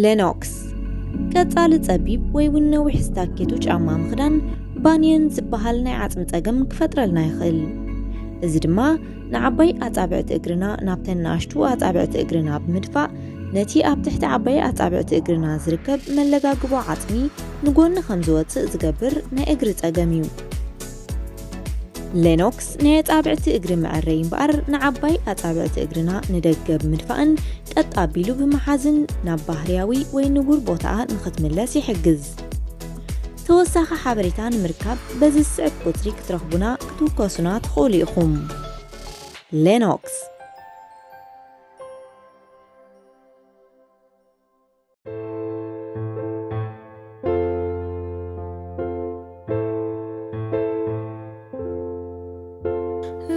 ሌኖክስ ቀጻሊ ጸቢብ ወይ እውን ነዊሕ ስታኬቶ ጫማ ምኽዳን ባንየን ዝበሃል ናይ ዓጽሚ ጸገም ክፈጥረልና ይኽእል። እዚ ድማ ንዓባይ ኣጻብዕቲ እግርና ናብተን ንኣሽቱ ኣጻብዕቲ እግርና ብምድፋእ ነቲ ኣብ ትሕቲ ዓባይ ኣጻብዕቲ እግርና ዝርከብ መለጋግቦ ዓጽሚ ንጎኒ ከም ዝወጽእ ዝገብር ናይ እግሪ ጸገም እዩ። ሌኖክስ ናይ ኣጻብዕቲ እግሪ መዐረይ እምበኣር ንዓባይ ኣጻብዕቲ እግርና ንደገ ብምድፋእን ቀጥ ኣቢሉ ብምሓዝን ናብ ባህርያዊ ወይ ንቡር ቦታኣ ንኽትምለስ ይሕግዝ። ተወሳኺ ሓበሬታ ንምርካብ በዚ ዝስዕብ ቁጽሪ ክትረኽቡና ክትውከሱና ትኽእሉ ኢኹም። ሌኖክስ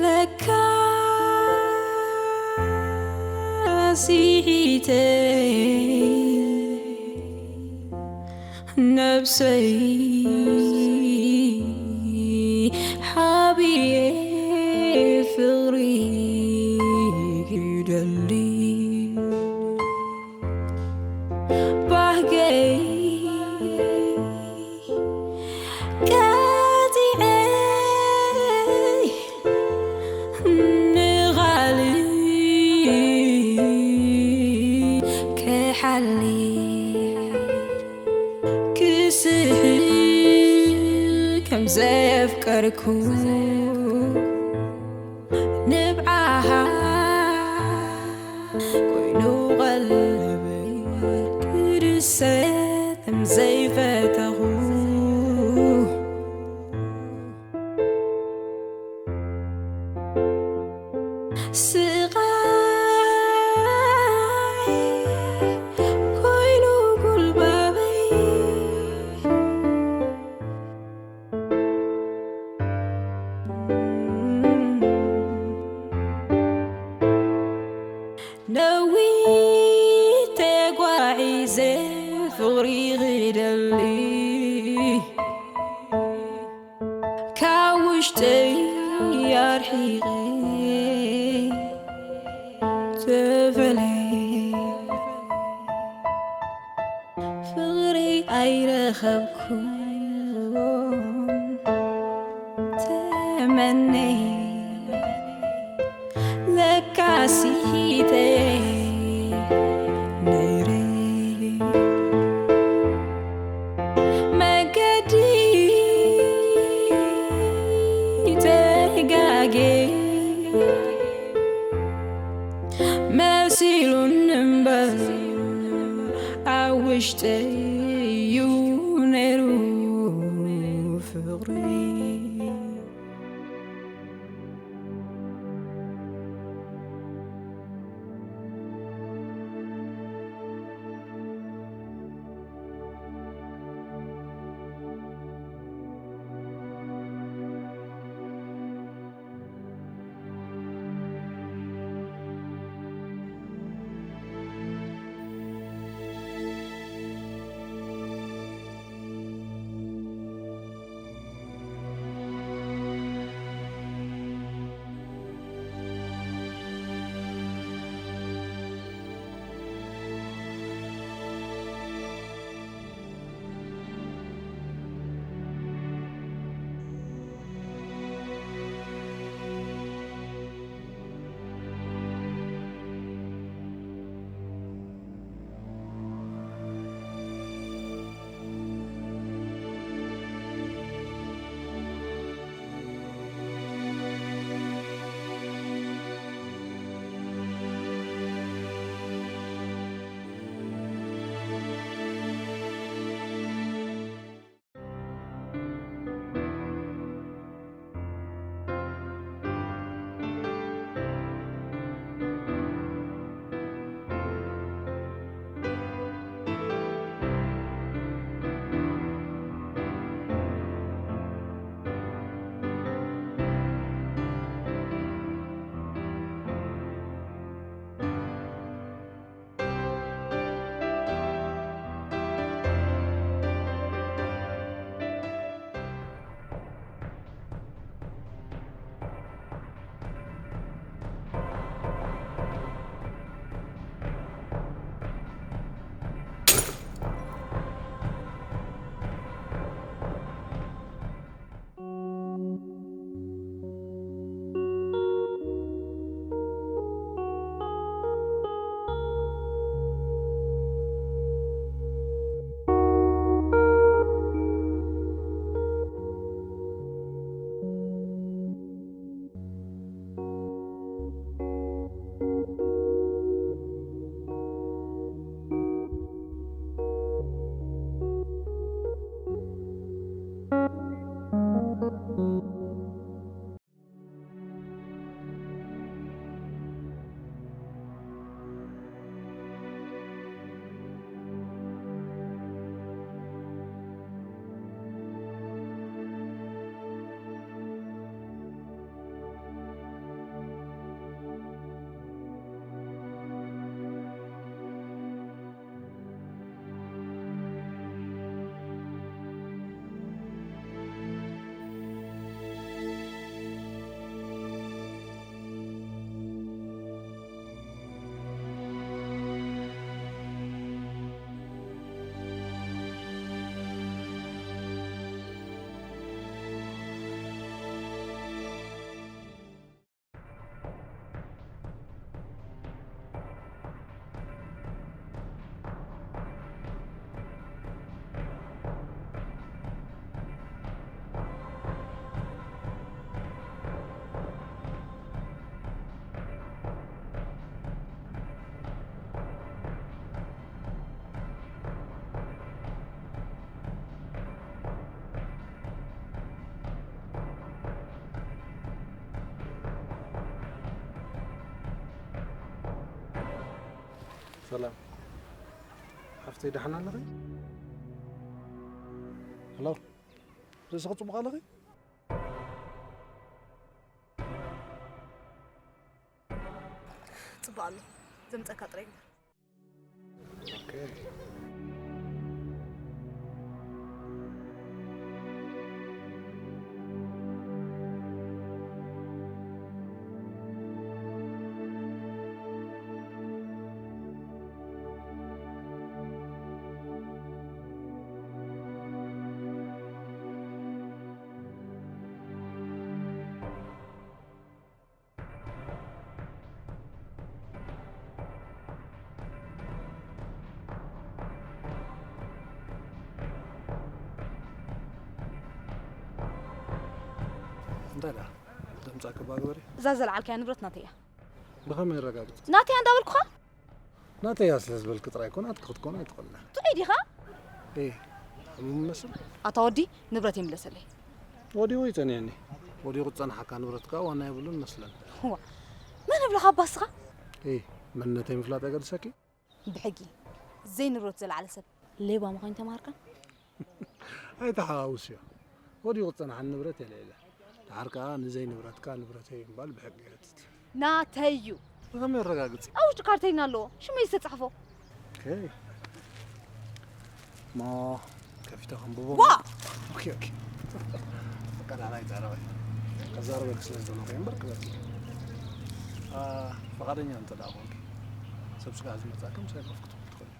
ለካ ስሒተ ነብሰይ ሓብየ ፍቕሪ ክደሊ ባህገይ ቀጺዐ ንኻልእ ክሓሊ ክስሕል ከም ዘፍቀርኩ ንብዓኻ ኮይኑ ቀልበይ ክድሰት ከም ዘይፈተኹ ስቓይ ኮይኑ ጉልባበይ ነዊሕ ተጓዒዘ ፍቕሪ ክደሊ ካብ ውሽጠይ ኣርሒቐ ተፈልየ ፍቕሪ ኣይረኸብኩን ተመነይ ለካ ስሒተ ነይረ መገዲ ተጋጌ መሲሉን እምበር ኣብ ውሽጠይ እዩ ነይሩ ፍቕሪ ሰላም ሓፍተይ፣ ደሓን ኣለኺ? ሄሎ፣ ርእስኺ ጽቡቕ ኣለኺ? ጽቡቕ ኣሎ። ዘምጸካ ጥራይ ግበር። ኦኬ። እንታይ ደኣ? ደምጻ ክባ ግበሪ። እዛ ዘልዓልካያ ንብረት ናተይ እያ። ብኸመይ የረጋግጽ? ናተይ እያ እንዳበልኩኻ? ናተይ እያ ስለ ዝበልኪ ጥራይ እኮ ናትኪ ክትኮን ኣይትኽእልን። ጥዑይ ዲኻ? ኤ፣ ሕሙም ይመስል። ኣታ ወዲ ንብረት ይምለሰለይ። ወዲቑ ይጸንየኒ። ወዲቑ ዝጸንሓካ ንብረትካ ዋና የብሉን መስለን። ዋ፣ መን እብለኻ ኣባስኻ? ኤ፣ መንነተይ ምፍላጥ የገድሰኪ? ብሕጊ ዘይ ንብረት ዘልዓለ ሰብ ሌባ ምዃን ተማሃርካ? ኣይተሓዋውስዮ። ወዲቑ ዝጸንሓኒ ንብረት የለ የለ። ድሓር ከኣ ንዘይ ንብረትካ ንብረተይ ምባል ብሕጊ ይሕትት። ናተይ እዩ። ብኸመይ የረጋግጽ? ኣብ ውሽጢ ካርተይና ኣለዎ። ሽመይ ዝተጻሕፎ። ኦኬ። እሞ ከፊተ ከንብቦ። ዋ! ኦኬ፣ ኦኬ። በቃ፣ ዳሕና ይዛረበ። ከዛረበ ስለ ዝደለኹ እየ እምበር ክበል። አ፣ ፈቓደኛ እንተ ደኣ ኾንኪ፣ ሰብ ስጋ ዝመጻ ከም ሰብ ክትብል ትኽእል።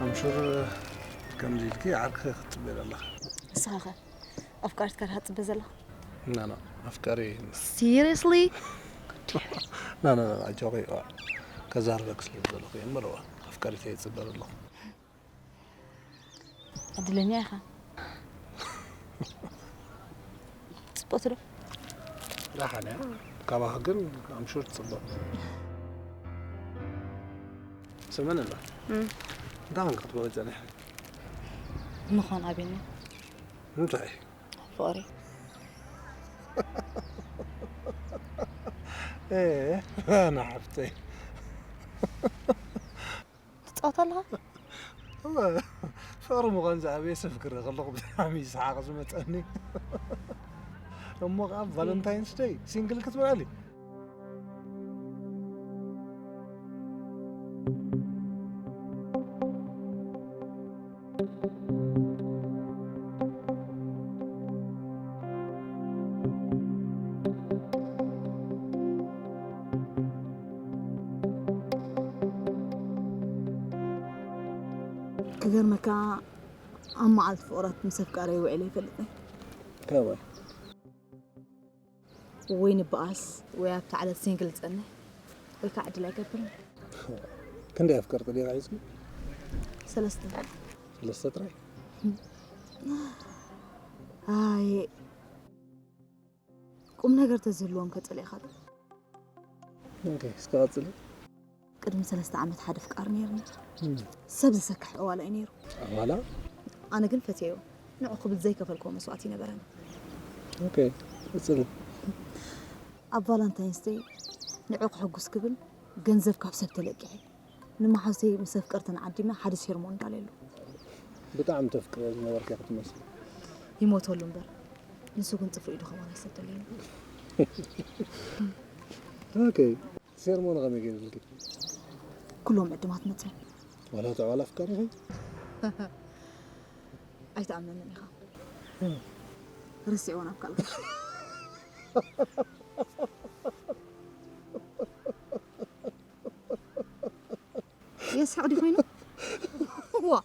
ኣምሹር ከምዚ ኢልኪ ዓርኪ ክትጽበ ዘለኻ። ንስኻ ኸ ኣፍቃሪትካ ዲኻ ትጽበ ዘለኻ? ና፣ ና፣ ኣፍቃሪ Seriously? ና፣ ና፣ ና፣ ኣጆኺ፣ ዋ። ከዛርበክ ስለ ዘለኹ እየ እምበር፣ ዋ፣ ኣፍቃሪተይ ይጽበ ዘለኹ። ዕድለኛ ኢኻ። ጽቡቕ ዶ? ደሓን እያ። ካባኺ ግን ኣምሹር ትጽበ። ስምዕኒ እንዶ። እንታይ ኮንካ ክትበሊ ጸኒሕኪ? ምዃን ኣበየኒ? እንታይ? ፍቕሪ። ኤ፣ ኣና ሓፍተይ። ትጻወት ኣለኻ? እወ፣ ፍቕሪ ምዃን ዝኣበየ ሰብ ክርኢ ከለኹ ብጣዕሚ እዩ ሰሓቕ ዝመጸኒ። እሞ ከኣ ቫለንታይንስ ደይ ሲንግል ክትበዓሊ? ክገርመካ፣ ኣብ መዓልቲ ፍቕራት ምስ ኣፍቃረይ ውዒለ ኣይፈልጥን። ካባይ? ወይ ንበኣስ ወይ ኣብታ ዕለት ሲንግል ጸንሕ ወይ ከዓ ዕድል ኣይገብርን። ክንደይ ኣፍቀርቲ ዲኻ ሒዝኪ? ሰለስተ። ሰለስተ ጥራይ? ኣይ፣ ቁም ነገር ተዝህልዎም ከጸሊእኻ ዶ? ኦኬ፣ እስከ ቀጽሊ። ቅድሚ ሰለስተ ዓመት ሓደ ፍቃር ነይርኒ። እም። ሰብ ዘሰክሕ እዋላ እዩ ነይሩ። ኣዋላ? ኣነ ግን ፈትየዮ። ንዑ ክብል ዘይከፈልክዎ መስዋእቲ ይነበረኒ። ኦኬ፣ ቀጽሊ። ኣብ ቫላንታይንስ ደይ ንዑ ክሕጉስ ክብል ገንዘብ ካብ ሰብ ተለቂሐ። ንመሓዙተይ ምስ ኣፍቀርተን ዓዲመ ሓደ ሴርሞን እንዳለሉ። ብጣዕሚ ተፍቅርዮ ዝነበርኪ ክትመስሊ። ይሞተሉ እምበር፣ ንሱ ግን ጽፍሪ ኢዱ ከማን ኣይሰደለይን። ኦኬ፣ ሴርሞን ከመይ ገይሩልኪ? ኩሎም ዕድማት መጽዮም። ዋላ እቲ ኣዋላ ኣፍቃሪኺ? ኣይትኣምነንን ኢኻ። እም። ረሲዕዎ ናብ ካልእ። የስሕቕ ድዩ ኮይኑ? ዋ፣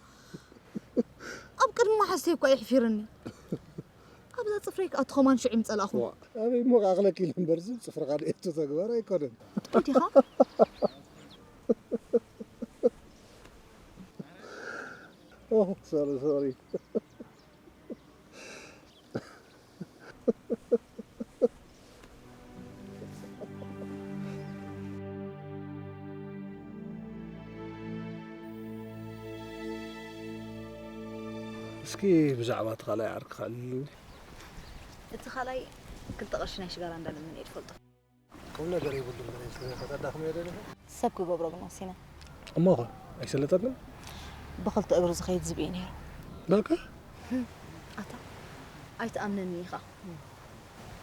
ኣብ ቅድሚ መሓዝተይ እኳ የሕፊርኒ። ኣብዛ ጽፍረይ ከኣ እቲ ኸማን ሽዑ ይምጸላኹ። ዋ፣ ኣበይ እሞ ክኣኽለኪ ኢለ እምበር፣ እዚ ጽፍርኻ ድኤቱ ተግባር ኣይኮነን። ጥዑይ ዲኻ? ኦ፣ ሶሪ፣ ሶሪ። እስኪ ብዛዕባ እቲ ካልኣይ ዓርክኻ ኣዕልልኒ። እቲ ካልኣይ ክልተ ቅርሺ ናይ ሽጋራ እንዳለመነ እየ ዝፈልጦ። ቁም ነገር የብሉን ብለይ ስለ ከተዳኽምዮ ደሊኺ? ሰብ ክገብሮ ግን ወሲነ። እሞ ኸ ኣይሰለጠክን? ብኽልተ እግሩ ዝኸይድ ዝብኢ ነይሩ። በቃ? ኣታ ኣይትኣምነኒ ኢኻ።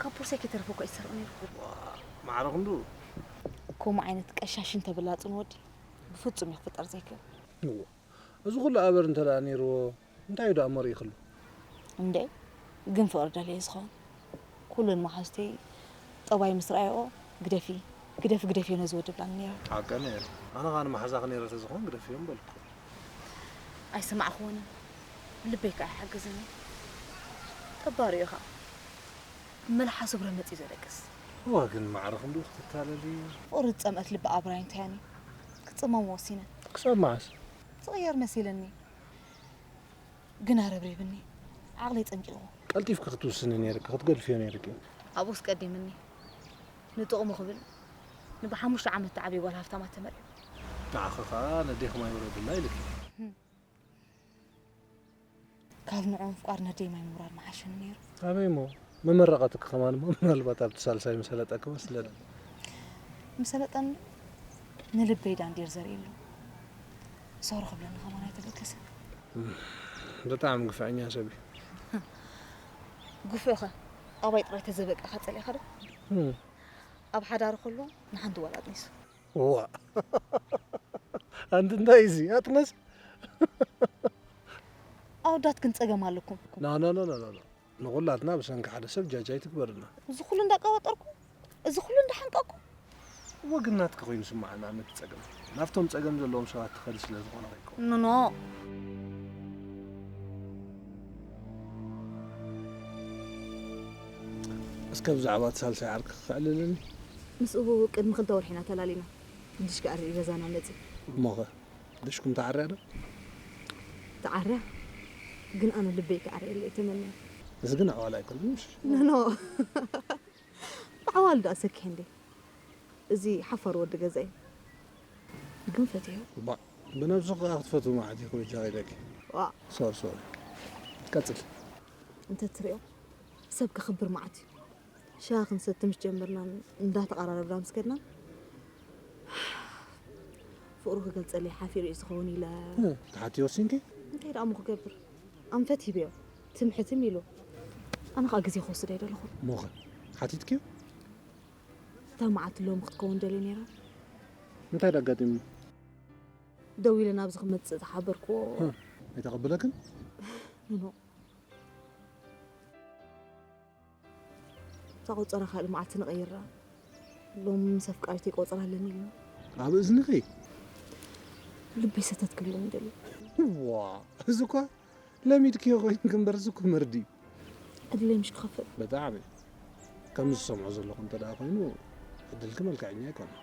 ካብ ቦርሳይ ከይተረፈ እኳ ይሰርቕ ነይሩ። ዋ፣ ማዕረ ክንዱ። ከምኡ ዓይነት ቀሻሽን ተበላጽን ወዲ ብፍጹም እዩ ክፍጠር ዘይክእል። እዎ። እዚ ኩሉ ኣበር እንተ ደኣ ነይርዎ፣ እንታይ እዩ ደኣ መሪእክሉ? እንዴ፣ ግን ፍቕሪ ደልየ ዝኸውን። ኩለን መሓዙተይ ጠባይ ምስ ረኣየኦ፣ "ግደፊ፣ ግደፊ፣ ግደፊ ነዚ ወዲ" ብላኒ ነይረን። ሓቀን እየን። ኣነ ኸኣ ንመሓዛኺ ነይረ ተዝኾን ግደፍዮ ምበልኩ። ኣይሰማዕክዎንን። ልበይ ከኣ ኣይሓገዘንን። ጠባሪኡ ኸኣ። መልሓሱ ብረመጽ እዩ ዘደቅስ። እዋ፣ ግን ማዕረ ክንድኡ ክትታለሊ። ፍቕሪ ዝጸምአት ልቢ ኣብራይ እንታይ እያ? ክጽመም ወሲነ። ክሳብ መዓስ? ዝቕየር መሲልኒ። ግን ኣረብሪብኒ። ዓቕለይ ጸንቂቑ። ቀልጢፍኪ ክትውስኒ ነይርኪ፣ ክትገድፍዮ ነይርኪ። ኣብኡስ ቀዲምኒ። ንጥቕሙ ክብል ንብሓሙሽተ ዓመት ተዓብዩ ጓል ሃፍታማት ተመርዒ። ንዓኺ ኸኣ ነዴኺ ማይ ውረድላ ኢልኪ። ካብ ንዑ ምፍቃር ነደይ ማይ ምውራድ ምሓሸኒ ነይሩ። ኣበይ እሞ? መመረቐትኪ ከማን እሞ ምናልባት ኣብቲ ሳልሳይ ምሰለጠኪ መስለኒ። ምሰለጠኒ ንልበይ ዳንዴር ዘርእየሉ። ሶሪ ክብለኒ ከማን ኣይተበገሰን። እም፣ ብጣዕሚ ግፍዐኛ ሰብ እዩ። ግፉዕኸ ኣባይ ጥራይ ተዘበቀኻ ጸሊእኻ ዶ? እም። ኣብ ሓዳሩ ከሎ ንሓንቲ ጓል ኣጥኒሱ። እዋ። ኣንቲ እንታይ እዚ? ኣጥነስ? ኣወዳት ግን ጸገም ኣለኩም። ኖ፣ ኖ፣ ኖ፣ ኖ፣ ኖ፣ ኖ። ንኹላትና ብሰንኪ ሓደ ሰብ ጃጅ ኣይትግበርና። እዚ ኩሉ እንዳቀባጠርኩ፣ እዚ ኩሉ እንዳሓንቀቅኩ። እወ፣ ግን ናትኪ ኮይኑ ስምዓኒ ኣነ እቲ ጸገም። ናብቶም ጸገም ዘለዎም ሰባት ትኸዲ ስለ ዝኾንኺ ኣይኮን። ኖ፣ ኖ። እስከ ብዛዕባ እቲ ሳልሳይ ዓርኪ ከዕልልኒ። ምስኡ ቅድሚ ክልተ ወርሒ ኢና ተላሊና። ድሽ ክኣሪ ገዛና መጺ። እሞኸ? ድሽኩም ተዓርያ ዶ? ተዓርያ? ግን ኣነ ልበይ ክዓርየለይ እየ ተመንየ። እዚ ግን ኣዕዋል ኣይኮነን፣ ምሽ? ኖ፣ ኖ። ብዓዋል ደኣ ሰኪሐ እንዴ? እዚ ሓፋር ወዲ ገዛ እዩ። ግን ፈትዮ። ባ፣ ብነብሱ ከኣ ክትፈትው መዓት ኢኹ በጃ ከይደኪ። ዋ። ሶሪ፣ ሶሪ። ቀጽል። እንተ ትሪኦ፣ ሰብ ከኽብር መዓት እዩ። ሻሂ ክንሰቲ ምስ ጀመርናን እንዳተቐራረብና ምስ ከድናን፣ ፍቕሩ ክገልጸለይ ሓፊሩ እዩ ዝኸውን ኢለ። እ፣ ትሓትዮ ወሲንኪ? እንታይ ደኣ እሞ ክገብር? ኣንፈት ሂበዮ። ትም ሕትም ኢሉ። ኣነ ኸኣ ግዜ ክወስድ ኣይደለኹን። እሞኸ? ሓቲትክዮ? እታ መዓልቲ ሎሚ ክትከውን ደልየ ነይረ። እንታይ ደኣ ኣጋጢሙ? ደዊለ ናብዚ ክመጽእ ዝሓበርክዎ። እ፣ ኣይተቐበለክን? ኖ። እታ ቆጸራ ካልእ መዓልቲ ንቐይራ። ሎሚ ምስ ኣፍቃሪተይ ቆጸራ ኣለኒ ኢሉኒ። ኣብ እዝንኺ? ልበይ ሰተት ክብለኒ ደልዩ። ዋ፣ እዚ እኳ ለሚድክዮ ኮይንክ እምበር፣ እዚ እኮ መርዲ እዩ። ዕድለይ ምሽ ክኸፍል። ብጣዕሚ። ከም ዝሰምዖ ዘለኹ እንተ ደኣ ኮይኑ፣ ዕድልኪ መልክዐኛ ኣይኮነን።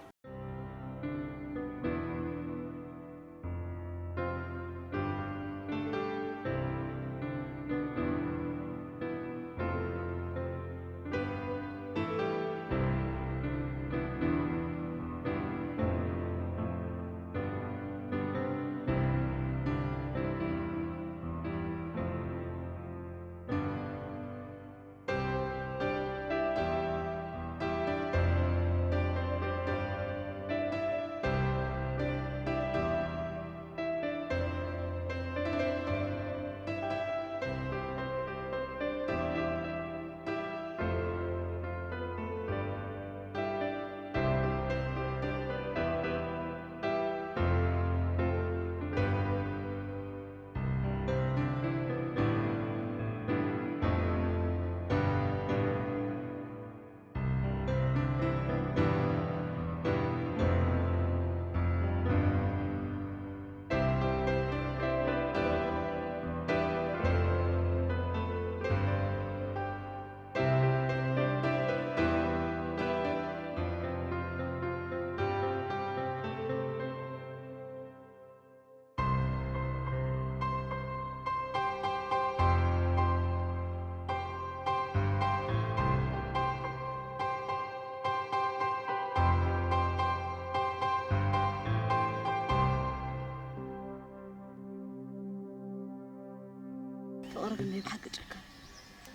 ፍቕሪ ግን ናይ ብሓቂ ጨካን።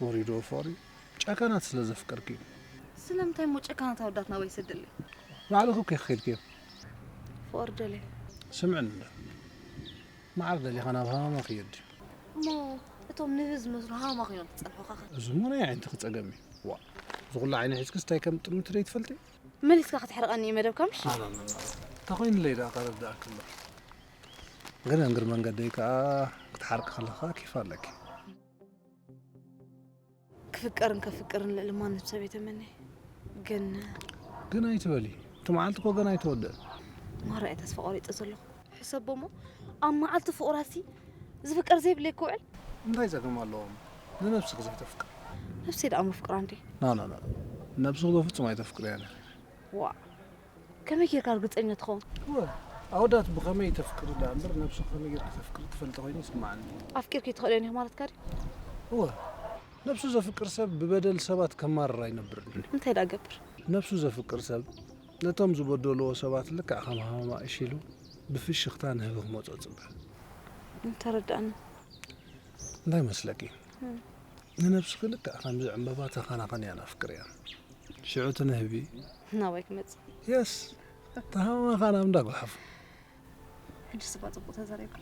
ወሪዶ ፍቕሪ ጨካናት ስለ ዘፍቀርኪ እዩ። ስለምንታይ እሞ ጨካናት ኣወዳት ናባይ ይሰደለይ? ባዕልኺ እኮ ኢኺ ከይድክዮ። ፍቕሪ ደልየ። ስምዕኒ እንዶ፣ መዓር ደሊኻ ናብ ሃማማ ክየድ እዩ። እሞ እቶም ንህቢ ዝመስሉ ሃማማ ኮይኖም ክጸንሑኻ ኸ? እዚ እሞ ናይ ኣዒንትኺ ጸገም እዩ። ዋ፣ እዚ ኩሉ ዓይኒ ሒዝክስ እንታይ ከም ጥምቲ ደይትፈልጢ? መሊስካ ክትሕርቐኒ እዩ መደብካ ምሽ? ኣናናና፣ ተኾይኑለይ ደኣ ከረድኣኪ ኣሎ። ግን እግሪ መንገደይ ከኣ ክትሓርቂ ከለኻ ኬፍ ኣለኪ። ክፍቀርን ከፍቅርን ልዕሊ ማንም ሰብ እየ ተመንየ። ግን ግን ኣይትበሊ፣ እቲ መዓልቲ እኮ ገና ኣይተወደእን። ማራ እየ ተስፋ ቆሪጸ ዘለኹ። ሕሰቦ እሞ ኣብ መዓልቲ ፍቑራሲ ዝፍቀር ዘይብለይ ክውዕል? እንታይ ጸገም ኣለዎም ንነብስኺ ዘይተፍቅር? ነብሰይ ደኣ መፍቅራ እንዴ? ና ና ና፣ ነብስኺ በፍጹም ኣይተፍቅርያን ኢኺ። ዋ፣ ከመይ ጌርካ ርግጸኛ ትኸውን? እወ፣ ኣወዳት ብኸመይ ተፍቅሪ ደኣ እምበር ነብስኺ ከመይ ጌርኪ ተፍቅሪ ትፈልጢ ኮይኑ ይስምዓኒ። ኣፍቂርኪ ትኽእልዮን ኢኺ ማለትካ ድዩ? እወ፣ ነብሱ ዘፍቅር ሰብ ብበደል ሰባት ከማርር ኣይነብርን እዩ። እንታይ ደኣ ገብር? ነብሱ ዘፍቅር ሰብ ነቶም ዝበደልዎ ሰባት ልክዕ ከም ሃማማ እሺሉ ብፍሽኽታ ንህቢ ክመጾ ጽበ። እንተረዳእኒ። እንታይ መስለኪ? ንነብስኺ ልክዕ ከምዚ ዕምበባ ተኸናኸንያን ኣፍቅርያን። ሽዑ እቲ ንህቢ ናባይ ክመጽእ። የስ፣ ተሃማኻ ናብ እንዳ ጓሓፉ። ሕጂ ስባ ጽቡቕ ተዛሪብካ።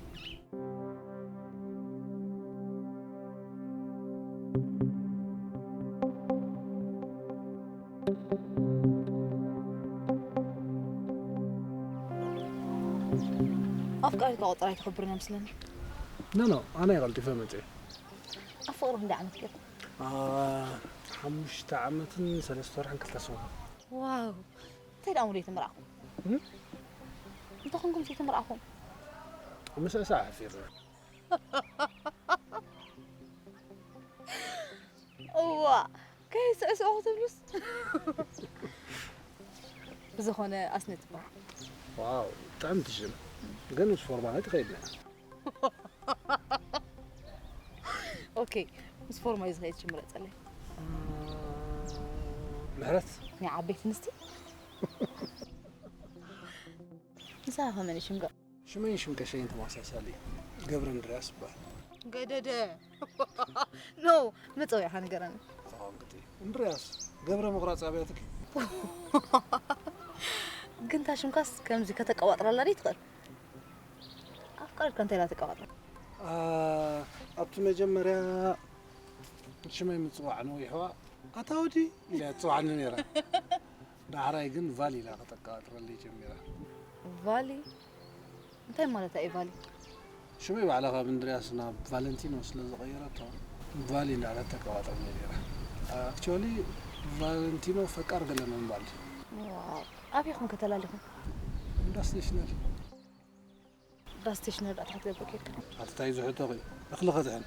ኣፍቃሪትካ ቆጸራ ኣይትኸብርን እያ መስለኒ። ኖ ኖ፣ ኣነ እየ ቀልጢፈ መፅየ። ኣብ ፍቕሪ ክንደይ ዓመት ጌርኩም? ሓሙሽተ ዓመትን ሰለስተ ወርሕን ክልተ ሰሙን። ዋው፣ እንታይ ደኣ ሙሉ ኣይተመርዓኹም? እንታይ ኮንኩም ዘይተመርዓኹም? ምስዕሳዕ ሓፊርና። እዋ፣ ከይስዕስዑ ክትብሉስ? ብዝኾነ ኣስነት ትበሃል። ዋው፣ ጥዕምቲ ሽም። ግን ምስ ፎርማና ትኸይድና። ኦኬ፣ ምስ ፎርማይ ዝኸይድ ሽም ምረጸለይ። ምሕረት። ናይ ዓበይቲ ኣንስቲ። ንሳ ከመን ሽምጋ? ሽመይን ሽም ቀሸይን ተመሳሳሊ። ገብረ እንድርያስ ይበሃል። ገደደ። ኖ፣ መጸውዒኻ ንገረኒ። ተቓወምቲ። እንድርያስ፣ ገብረ ምቑራጽ ኣብያትኪ። ግን እታ ሽምካስ ከምዚ ከተቀባጥረላ ደይ ትኽእል? ኣፍቃሪትካ እንታይ ኢላ ተቀባጥራ? ኣ፣ ኣብቲ መጀመርያ ሽመይ ምጽዋዕ ነዊሕዋ፣ ኣታ ወዲ ኢላ ትጽዋዕኒ ነይራ። ዳሕራይ ግን ቫሊ ኢላ ከተቀባጥረለይ ጀሚራ። ቫሊ? እንታይ ማለታ እዩ ቫሊ? ሽመይ ባዕላ ካብ እንድርያስ ናብ ቫለንቲኖ ስለ ዝቐየረቶ፣ ቫሊ እንዳበለት ተቀባጥረለይ ነይራ። ኣክቹዋሊ ቫለንቲኖ ፈቃር ገለ ምባል። ዋው፣ ኣበይ ኢኹም ከተላሊኹም? እንዳ ስቴሽነሪ። ስቴሽነር ዳኣ ክትገብር ከይድካ። ኣቲ ታይ ዝሕቶ ኺ? እኽሊ ኸትሕን።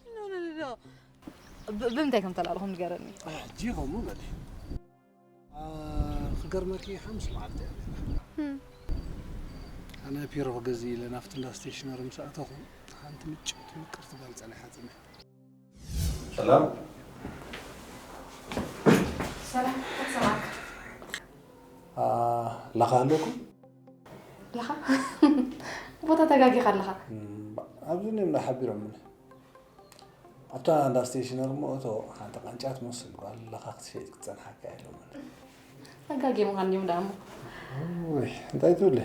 ኖ፣ ኖ፣ ኖ፣ ኖ። ብ-፣ ብምንታይ ከም ተላልኹም ንገረኒ። ሕጂ ኸምኡ በሊ። ኣ፣ ክገርመኪ ሓሙስ መዓልቲ እያ ነይራ። እም። ኣነ ፒሮ ክገዝእ ኢለ ናብቲ እንዳ ስቴሽነሪ ምስ ኣተኹ፣ ሓንቲ ምጭውቲ ምቅርቲ ጓል ጸኒሓትኒ። ሰላም። ሰላም፣ እንታይ ሰማዕካ? ኣ፣ ላኻ ኣለኩም? ላኻ? ቦታ ተጋጊኻ ኣለኻ። እም፣ ኣብዚ እኒኦም ሓቢሮምኒ። ኣብታ እንዳ ስቴሽነሪ እሞ እቶ ሓንቲ ቃንጫ ትመስል ጓል ላኻ ክትሸይጥ ክትጸንሓካ ኢሎምኒ። ኣጋጊምኻ እንዲዮም ደኣ እሞ። ውይ፣ እንታይ ትብሊ?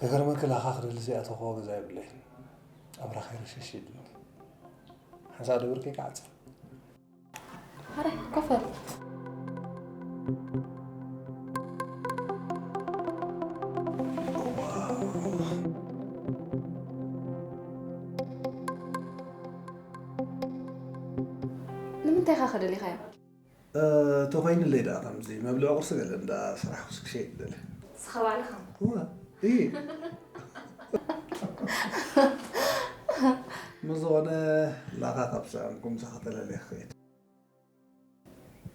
ክገርመኪ ላኻ ክደሊ ዘይኣተኹዎ ገዛ የብለይን። ኣብራኸይ ረሸሽ ኢሉኒ። ሓንሳእ ደብርከይ ክዓጽ። ኣረ፣ ኮፍ በል። ንምንታይ ኢኻ ከደሊኻዮ? እ፣ ተኾይኑለይ ደኣ ከምዚ መብልዒ ቁርሲ ገለ እንዳ ሰራሕኩስ ክሸይጥ ደለ። ንስኻ ባዕልኻ? እወ፣ እይ። ምዝኾነ ላኻ ካብ ሰኣንኩም ምሳኻ ተላለየ ክኸይድ።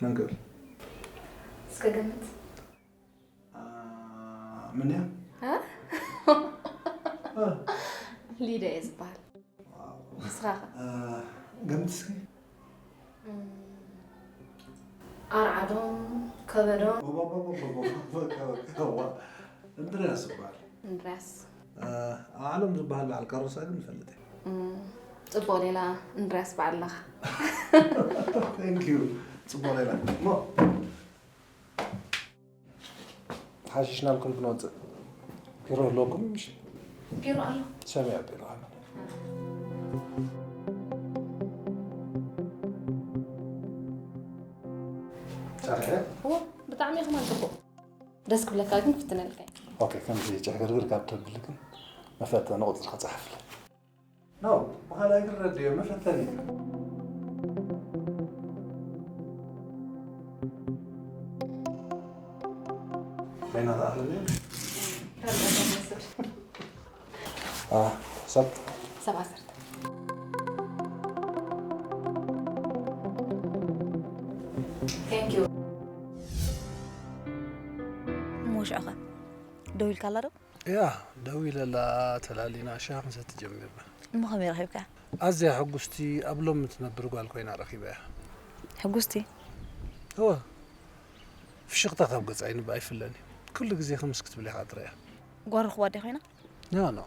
መን ክብል? እስከ ገምት። ኣ፣ መን እያ? እ? እ። ሊዳ እየ ዝበሃል። ዋው። ንስኻ ኸ? እ፣ ገምት እስኪ። እም፣ ኣርዓዶም፣ ከበዶም። ዋ፣ ዋ፣ ዋ፣ ዋ፣ ዋ፣ ዋ፣ ዋ። እንድርያስ ይበሃል። እንድርያስ። እ፣ ኣብ ዓለም ዝበሃል በዓል ካሮሳ ግን ይፈልጥ እየ። እም፣ ጽቡቕ ሌላ እንድርያስ በዓል ለኻ። Thank you። ጽቡቕ ሌላ። እሞ፣ ሓሽሽናልኩም ክንወጽእ። ቢሮ ኣለኩም ምሽ? ቢሮ ኣሎ። ሰሚያ ቢሮ ኣሎ። ጸርሐ? እዎ፣ ብጣዕሚ እዩ ከማን ጽቡቕ። ደስ ክብለካ ግን ክፍትነልካ እዩ። ኦኬ፣ ከምዚ ጭሕግርግር ካብ ተብሊ ግን መፈተኒ ቁጽርካ ጸሓፍለ። ኖ፣ ብኻልኣይ ግን ረድዮ መፈተኒ። በይና ተኣኽለኒ። አ፣ ሰብ። ሰብ ዓሰርተ። Thank you። እሞ ሽዑ ኸ ደዊልካላ ዶ? እያ፣ ደዊለላ፣ ተላሊና፣ ሻሂ ክንሰቲ ጀሚርና። እሞ ከመይ ረኺብካያ? ኣዝያ ሕጉስቲ፣ ኣብ ሎሚ ትነብር ጓል ኮይና ረኺበያ። ሕጉስቲ? እወ፣ ፍሽኽታ ካብ ገጻ ኣይንብ-፣ ኣይፍለን እዩ። ኩሉ ግዜ ክምስ ክትብል ኢኻ ትረኣያ። ጓል ርኽባ ድያ ኮይና? ኖ፣ ኖ።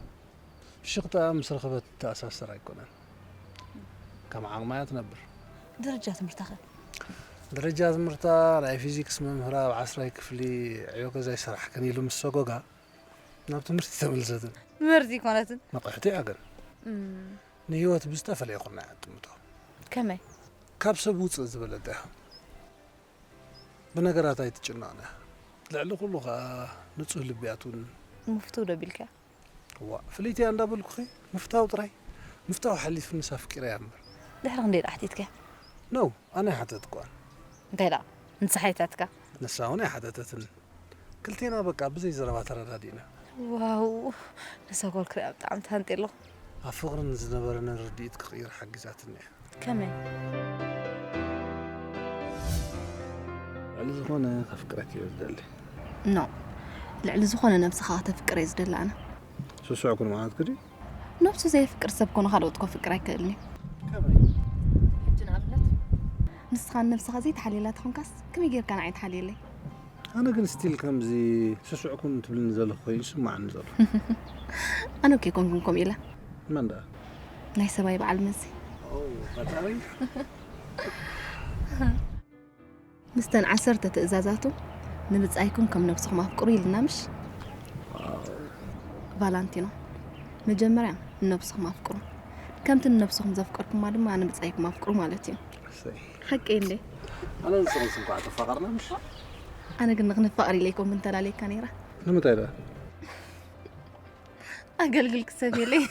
ፍሽኽታ ምስ ረኸበት ትተኣሳሰር ኣይኮነን። ከም ዓቕማ እያ ትነብር። ደረጃ ትምህርታ ኸ? ደረጃ ትምህርታ ናይ ፊዚክስ መምህራ ኣብ ዓስራይ ክፍሊ ዕዮ ገዛ ይሰራሕክን ኢሉ ምስ ሰጎጋ፣ ናብ ትምህርቲ ተመልሰትን። ትምህርቲ ኣይኮነትን። ንቕሕቲ እያ ግን። እም። ንህይወት ብዝተፈለየ ኩርናዕ እያ ትጥምቶ። ከመይ? ካብ ሰብ ውፅእ ዝበለት እያ። ብነገራት ኣይትጭነቕን እያ። ልዕሊ ኩሉ ኸኣ ንጹህ ልቢ እያ ትውንን። ምፍትው ዶ ቢልካ? እዋእ፣ ፍልይቲ እያ እንዳበልኩኺ፣ ምፍታው ጥራይ። ምፍታው ሓሊፉ ንሳ ኣፍቂረያ እምበር። ድሕሪ ክንደይ ደኣ ሓቲትካያ? ኖ፣ ኣነ ኣይሓተትኩዋን። እንታይ ደኣ? ንሳ ሓቲታትካ? ንሳ እውን ኣይሓተተትን። ክልቴና በቃ ብዘይ ዘረባ ተረዳዲእና። ዋው፣ ንሳ ጓል ክሪኣ ብጣዕሚ ተሃንጥየ ኣለኹ። ኣብ ፍቕሪ ንዝነበረኒ ርድኢት ክቕይር ሓጊዛትኒ እያ። ከመይ? ልዕሊ ዝኾነ ከፍቅረኪ እየ ዝደሊ። ኖ፣ ልዕሊ ዝኾነ ነብስኻ ከተፍቅር እየ ዝደሊ ኣነ። ስሱዕ ኩን ማለት ክዲ? ነብሱ ዘየፍቅር ሰብ ኮነ ካልኦት ከፍቅር ኣይክእልን እዩ። ከመይ? ሕጂ ንኣብነት? ንስኻ ንነብስኻ ዘይትሓልየላ ተኾንካስ ከመይ ጌርካ ንዓይ ትሓልየለይ? ኣነ ግን ስቲል ከምዚ ስሱዕ ኩን ትብልኒ ዘለኹ ኮይኑ ይስማዓኒ ዘሎ። ኣነ እኮ ኣይኮንኩን ከምኡ ኢለ። መን ደኣ? ናይ ሰብኣይ በዓል መዚ። ኦ፣ ፈጣሪ። ምስተን ዓሰርተ ትእዛዛቱ ንብጻይኩም ከም ነብስኹም ኣፍቅሩ ኢልና ምሽ? ዋው። ቫላንቲኖ፣ መጀመርያ ንነብስኹም ኣፍቅሩ። ከምቲ ንነብስኹም ዘፍቀርኩማ ድማ ንብጻይኩም ኣፍቅሩ ማለት እዩ። እሰይ። ሓቀይ እንዴ? ኣነ ንስኽንስ እንኳዕ ተፋቐርና ምሽ? ኣነ ግን ንኽንፋቐር ኢለ ኣይኮንኩን ተላለየካ ነይረ። ንምንታይ ደኣ? ኣገልግል ክሰብየለይ።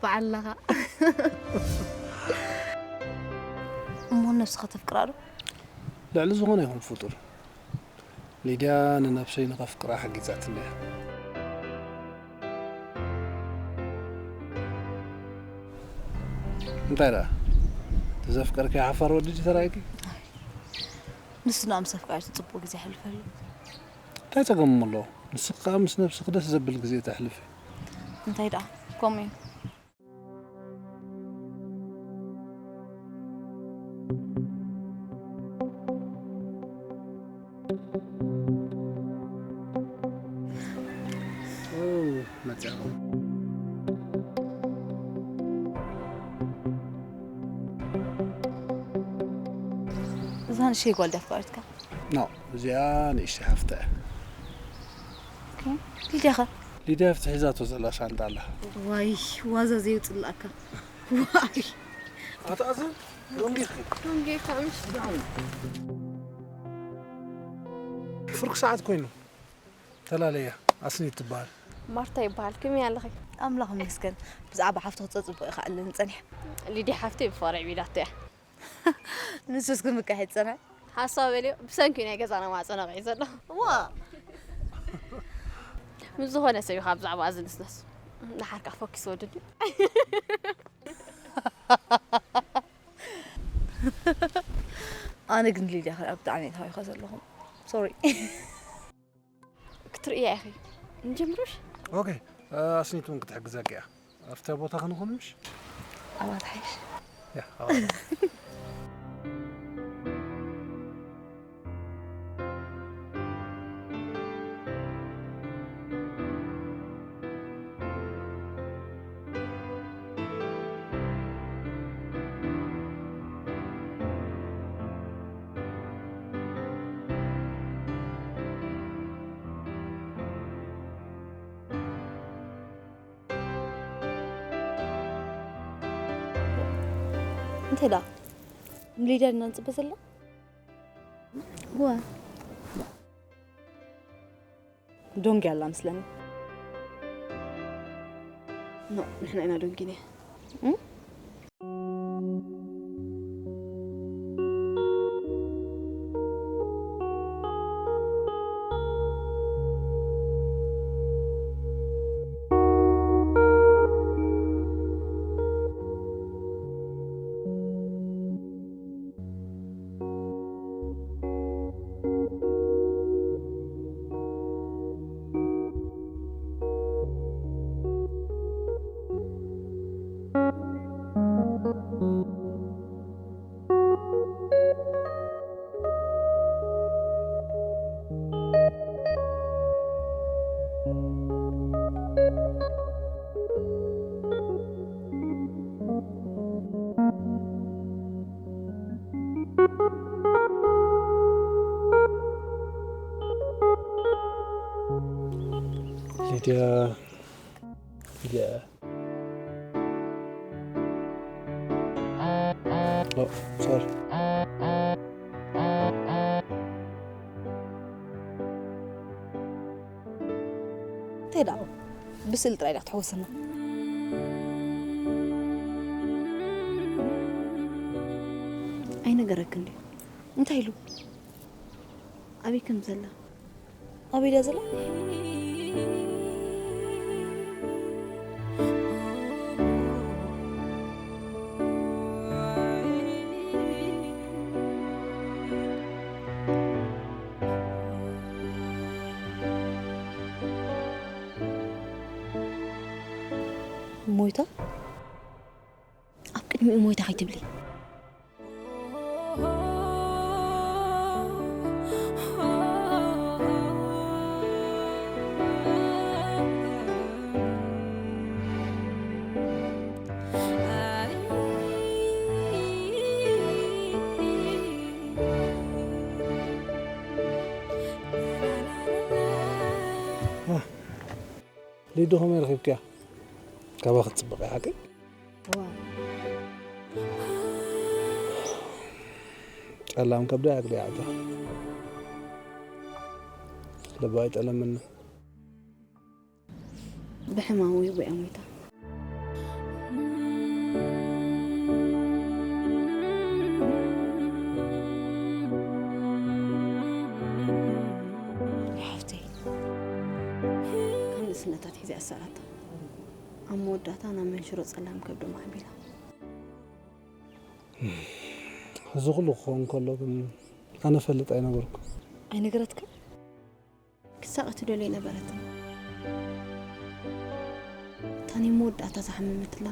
በዓል ለኻ። እሞ ነብስኻ ተፍቅራ ዶ? ልዕሊ ዝኾነ ይኹን ፍጡር፣ ሊድያ ንነብሰይ ንኸፍቅራ ሓጊዛትኒ እያ። እንታይ ደኣ? እቲ ዘፍቀርክዮ ሓፋር ወዲ ድዩ ተራእዩኪ? ንሱ ደኣ ምስ ኣፍቃሪቱ ጽቡቕ ግዜ የሕልፈሉ። እንታይ ጸገም ኣለዎ? ንስኺ ከኣ ምስ ነብስኺ ደስ ዘብል ግዜ ተሕልፊ። እንታይ ደኣ? ከምኡ እዩ። ኦ፣ መጺኣ። እዛ ንእሽተይ ጓል ድያ ኣፍቃሪትካ? ኖ፣ እዚኣ ንእሽተይ ሓፍታ እያ። ኦኬ። ሊድያ ኸ? ሊድያ ኣብቲ ሒዛቶ ዘላ ሻንጣ ኣላ። ዋይ፣ ዋዛ ዘየውጽላእካ። ዋይ። ኣታ ኣዘ፣ ሎንጊ ኢኺ? ሎንጊ ኢኻ፣ ምሽ? ፍርቂ ሰዓት ኮይኑ። ተላለያ፣ ኣስኒት ትበሃል። ማርታ ይበሃል። ከመይ ኣለኺ? ኣምላኽ ይመስገን። ብዛዕባ ሓፍትኺ ክጸጽቦ እየ ክኣልን ጸኒሐ። ሊድያ ሓፍተይ ብፍቕሪ ዕቢዳቶ እያ። ንሱስ ክምካሕ ይጸንሐ። ሓሳብ በልዮ፣ ብሰንኪ ናይ ገዛና ማዕጾ ነቒዑ ዘሎ። ዋ! ምስ ዝኾነ ሰብ ኢኻ ብዛዕባ እዚ ንስነስ። ንሓርካ ፎኪስ ወድኒ። ኣነ ግን ሊድያ ከኣ ብጣዕሚ እየ ተሃዊኸ ዘለኹ። ሶሪ። ክትርእያ ኢኺ። ንጀምሮሽ? ኦኬ፣ ኣስኒት እውን ክትሕግዘኪ እያ። ኣብቲ ቦታ ክንኹን ምሽ? ኣብኣ ትሓይሽ። ያ፣ ኣብኣ። እንታይ ደኣ? ንሊድያ ዲና ንጽበ ዘለና? እወ። ዶንጊ ኣላ መስለኒ። ኖ፣ ንሕና ኢና ዶንጊ ነይ። እም? ሊድያ፣ ሊድያ። ኦ፣ ሶሪ። እንታይ ደኣ? ብስእሊ ጥራይ ዲያ ክትሕውሰና? ኣይነገረክን ድዩ? እንታይ ኢሉ? ኣበይ ከም ዘላ? ኣበይ ድያ ዘላ? ሞይታ? ኣብ ቅድሚኡ ሞይታ ከይትብሊ። ሊዱ ከመይ ረኺብክያ? ካባኺ ትጽብቕ እያ ሓቀይ? ዋው። ጨላም ከብዳ ያግዳ ያዕዳ። ልባ ኣይጠለምኒ። ብሕማም ወይ ብእያ ሞይታ። ሰዓት ኣብ መወዳእታ ናብ መንሽሮ ጸላም ከብዶ ማዕቢላ። እዚ ኩሉ ክኸውን ከሎ ግን ኣነ ፈልጥ ኣይነበርኩ። ኣይነገረትካ? ክሳቐ ትደልዮ ነበረትን። እታ ናይ መወዳእታ ዝሓመመትላ።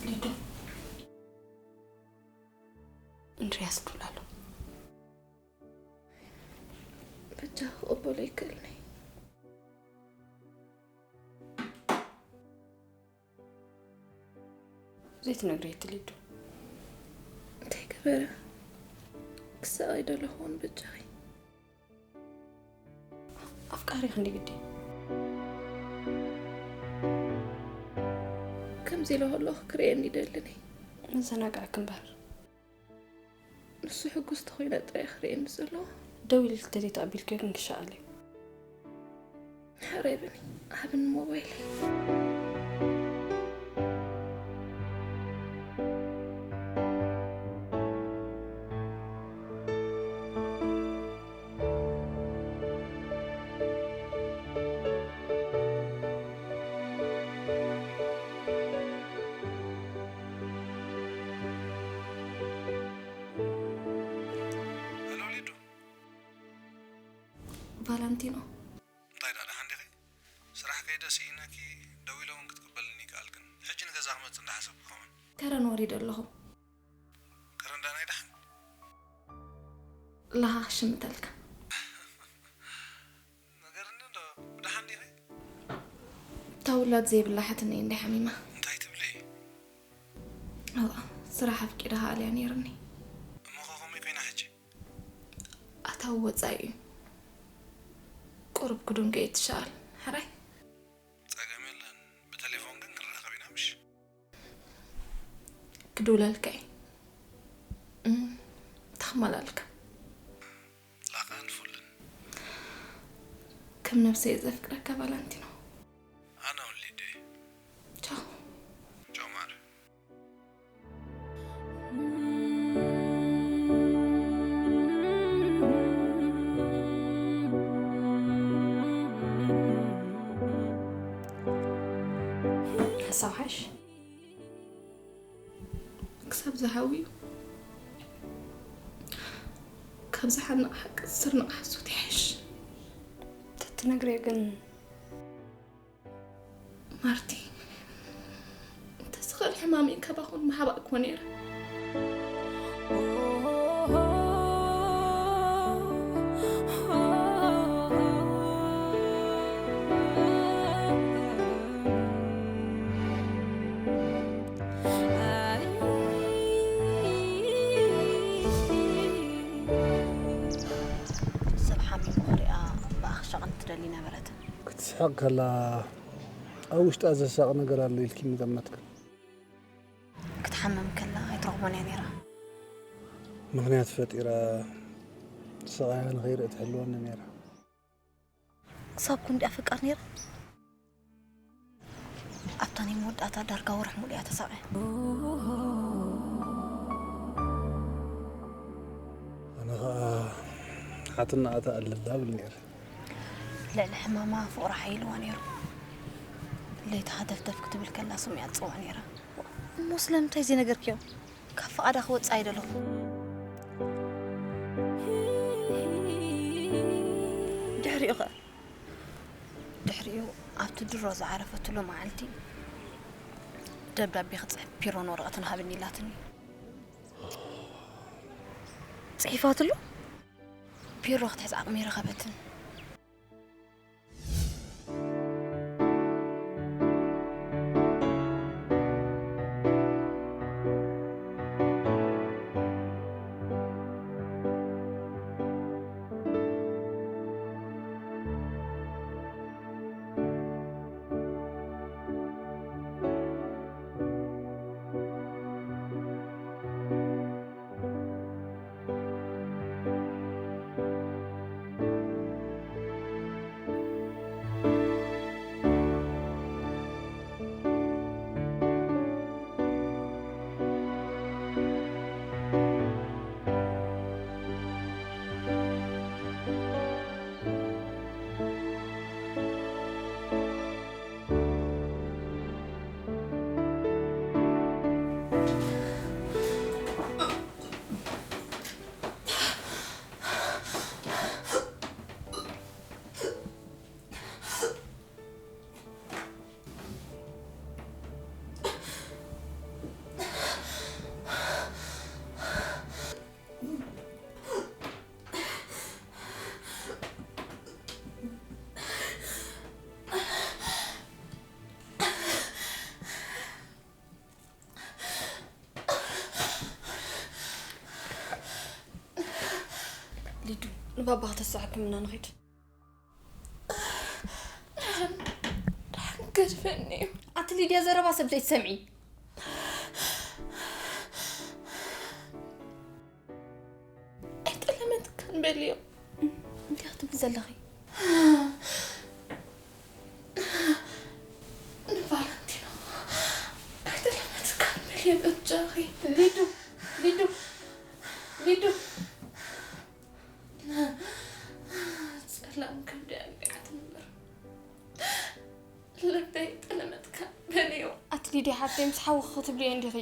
ሊዱ፣ እንድርያስ ዱላሎ። በጃ ክቕበሎ ይክእልኒ። ዘይትነግሪ ትሊዱ። እንታይ ገበረ? ክሳቐ ኣይደለኹን በጃኺ። ኣፍቃሪ ክንዲ ግዲ። ከምዚ ኢለ ከለኹ ክርእየኒ ይደልን እዩ። መዘናግዕኪ እምበር። ንሱ ሕጉስ ተኾይነ ጥራይ ክርእየኒ ዘለዎ። ደው ኢልኪ ተዘይተቐቢልክዮ ግን ክሸቐል እዩ። ሕራይ በሊ፣ ሃብኒ ሞባይለይ። ሄሎ ሊዱ። ቫላንቲኖ። እንታይ ደኣ ደሓን ዲኺ? ስራሕ ከይደ ስኢነኪ ደዊለ እውን ክትቅበልኒ ይከኣልክን። ሕጂ ንገዛ ክመጽእ እንዳሓሰብኩ ከመን። ከረን ወሪደ ኣለኹ። ከረን ደኣ ናይ ደሓን? ለኻ ክሽምተልካ። ነገርኒ እንዶ፣ ብደሓን ዲኺ? እታ ውላድ ዘይብላ ሓትነይ እንደ ሓሚማ። እንታይ ትብሊ? እዋ፣ ስራሕ ኣፍቂደ ከኣልያ ነይርኒ። እሞ ኸ ከመይ ኮይና ሕጂ? ኣታዊ ወጻኢ እዩ። ቁሩብ ክዱንገ እየ ትሸኣል። ሕራይ? ጸገም የለን። ብቴሌፎን ግን ክንራኸብ ኢና ምሽ? ክድውለልካ እየ። እም፣ ተኽመላልካ። ላኻ ንፉልን። ከም ነብሰይ ዘፍቅረካ ቫላንቲኖ። ኣነ እውን ሊዱ እየ። ቻው። ቻው ማር። ሓሳብ ሓሽ? ክሳብ ዝሓውዩ ካብ ዝሓንቕ ሓቂ ዝስርንቕ ሓሶት ይሓይሽ። ተትነግርዮ ግን ማርቲ፣ እንተዝኽእል ሕማመይ ካባኹን ምሓባእክዎ ነይረ። ሰብ ሓሚሙ ክሪኣ ብኣኽሻቕን ትደሊ ነበረት። ክትስሕቕ ከላ ኣብ ውሽጣ ዘሳቕ ነገር ኣሎ ኢልኪ ምገመትክን? ክትሓምም ከላ ኣይትረኽቦን እያ ነይራ። ምኽንያት ፈጢራ ስቓያ ንኸይርኢ ትሕልወኒ ነይራ። ክሳብ ክንዲ ኣፍቃር ነይራ። ኣብታ ናይ መወዳእታ ዳርጋ ወርሒ ሙሉእ እያ ተሳቕያ። ኣነ ኸኣ ሓትነኣ ትኣልላ ብል ነይረ። ልዕሊ ሕማማ ፍቕራ ሓይልዋ ነይሩ። ለይቲ ሃተፍተፍ ክትብል ከላ ስሙ እያ ትጽውዕ ነይራ። እሞ ስለምንታይ ዘይነገርክዮ? ካብ ፍቓዳ ክወጽእ ኣይደለኹ። ድሕሪኡ ኸ? ድሕሪኡ ኣብቲ ድሮ ዝዓረፈትሉ መዓልቲ ደብዳቤ ክጽሕፍ ፒሮን ወረቐትን ሃብኒ ኢላትኒ። ጽሒፋትሉ? ፒሮ ክትሕዝ ዓቕሚ ኣይረኸበትን። ባባ ክተስዖ ሕክምና ንኺድ። ደሓን ገድፈኒ እዩ። ኣቲ ሊድያ፣ ዘረባ ሰብ ዘይትሰምዒ። ኣይጠለመትካን በልዮ። እንታይ ክትብሊ ዘለኺ? ንቫለንቲኖ ኣይጠለመትካን በልዮ በጃኺ። ሊዱ፣ ሊዱ፣ ሊዱ። ጸላም ከብዲ ኣልቢዓ ትንበር። ልበይ ጠለመትካ በልዮ። ኣቲ ሊድያ ሓፍተይ፣ ምስ ሓውኺ ክትብልዮ እንዲኺ።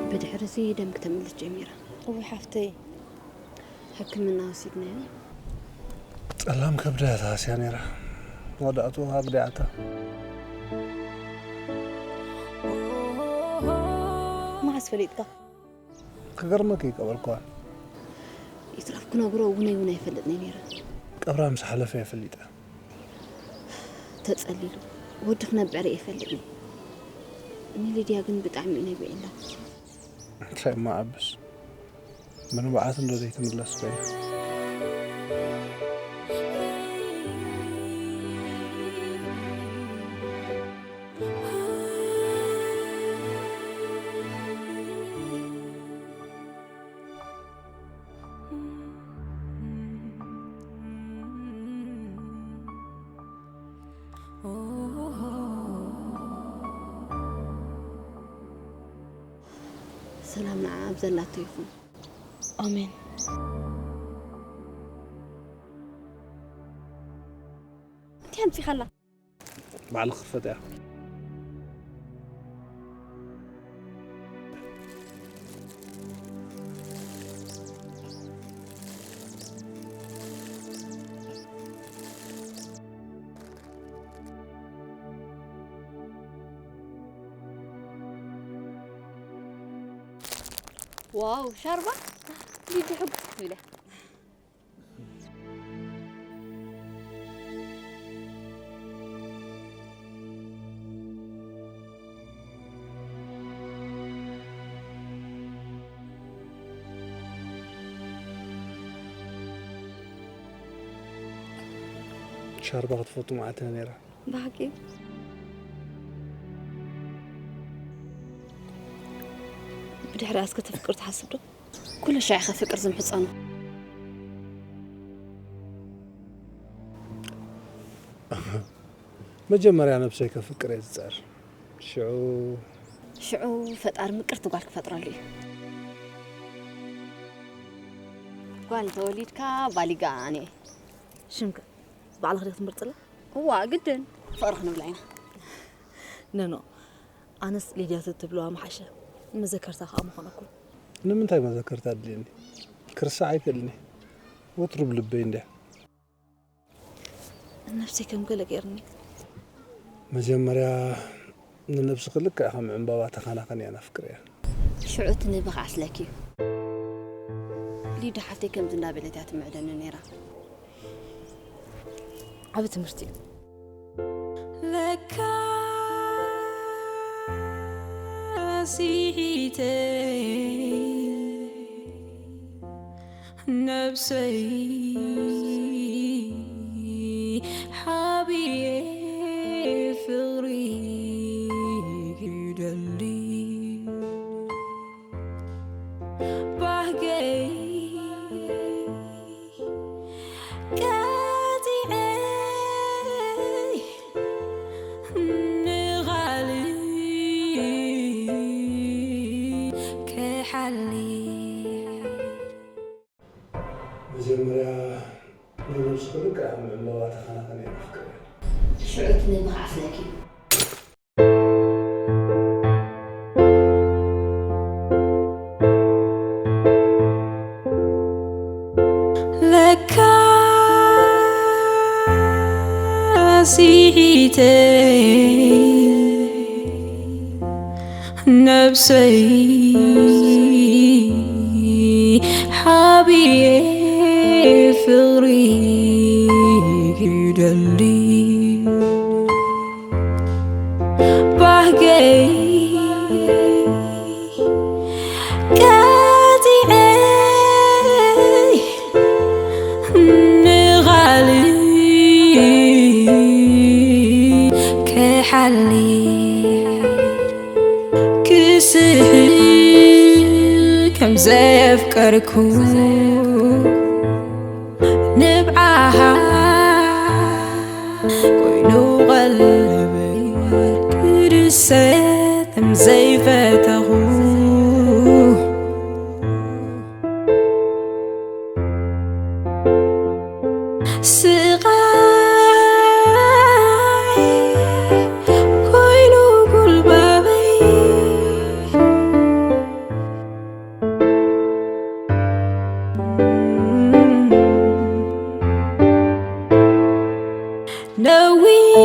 ብድሕሪ እዚ ደም ክተምልስ ጀሚራ። እወ ሓፍተይ፣ ሕክምና ወሲድናዮ። ጸላም ከብዳ እያ ተሃስያ ነይራ። መወዳእትኡ ኣግዲዓታ። መዓስ ፈሊጥካ? ክገርመኪ ኣይቀበልኩዋን። ይትረፍ ክነግሮ እውነይ እውን ኣይፈልጥን እየ ነይረ። ቀብራ ምስ ሓለፈ እየ ፈሊጠ። ተጸሊሉ ወዲ ክነብዕ ርእየ ኣይፈልጥን እየ። ንሊድያ ግን ብጣዕሚ እዩ ነቢዕላ። እንታይ እሞ ዓብስ፣ ብንብዓት እንዶ ዘይትምለስ ኮይና። ሰላም ንዓ ኣብ ዘላቶ ይኹን። ኣሜን። እንታይ ኣምጺኻላ? ባዕልኺ ክፈትያ። ዋው፣ ሻርባ ሊዲ ሕጉስ ክትብል እያ። ሻርባ ክትፈቱ መዓልቲ ነይራ። ብሓቂ? ብድሕሪኣ እስከ ተፍቅር ትሓስብ ዶ? ኩሉ ሻዕ ኢኻ ፍቅር ዝምሕጸኖ። መጀመርያ ነብሰይ ከፍቅር እየ ዝጽዕር። ሽዑ ሽዑ ፈጣሪ ምቅርቲ ጓል ክፈጥረሉ እዩ። ጓል እንተወሊድካ ባሊጋ ኣነ። ሽምከ ባዕልኻ ዲኻ ትመርጽላ? እዋ፣ ግድን። ፍቕሪ ክንብላ ኢና። ነኖ፣ ኣነስ ሊድያ ተትብልዋ ምሓሸ። መዘከርታ ከኣ ምኾነኩም። ንምንታይ መዘከርታ ኣድልየኒ? ክርስዓ ኣይክእልን እየ። ወትሩ ብልበይ እንድያ። ነብሰይ ከም ገለ ገይርኒ። መጀመርያ ንነብስኺ ልክዕ ከም ዕምባባ ተኸናኸንያ፣ ኣፍቅርያ። ሽዑ እቲ ንብኺ ዓስለኪ እዩ። ሊዱ ሓፍተይ ከምዚ እንዳበለት እያ ትምዕደኒ ነይራ። ዓቢ ትምህርቲ እዩ። ለካ ስሒተ ነብሰይ ሓብየ ፍቕሪ ክደሊ ባህገይ ቀጢዐ ንኻልእ ክሓሊ። መጀመርያ ንነብስኺ ልክዕ ከም ዕምባባ ተኸናኸንያ፣ ኣፍቅርያ። ሽዑ እቲ ንብኺ ዓስለኪ። ለካ ስሒተ ሰይ ሓብየ ፍቕሪ ይደሊ ባህገይ ቀጢዐ ንኻልእ ክሓሊ ክስሕል ከም ዘየፍቀርኩ ንብዓኻ ኮይኑ ቀልበይ ክድሰት ከም ዘይፈተኹ ስቓይ ኮይኑ ጉልባበይ ነዊሕ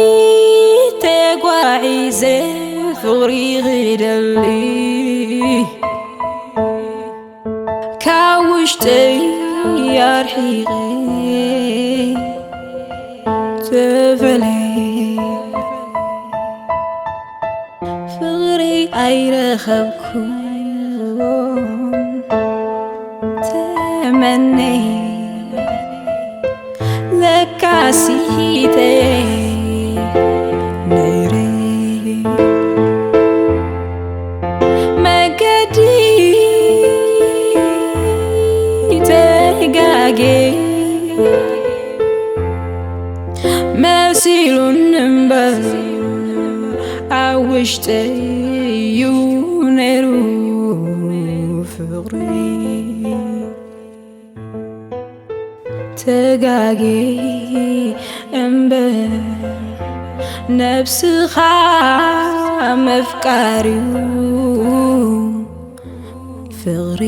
ተጓዒዘ ፍቕሪ ክደሊ ካብ ውሽጠይ ኣርሒቐ ተፈልየ ፍቕሪ ኣይረኸብኩን ተመነይ ለካሲተ ነይረ መገዲ ተጋጌ መሲሉን እምበር ኣብ ውሽጠይ እዩ ነይሩ ፍቕሪ ተጋጌ እምበር ነብስኻ ምፍቃር እዩ ፍቕሪ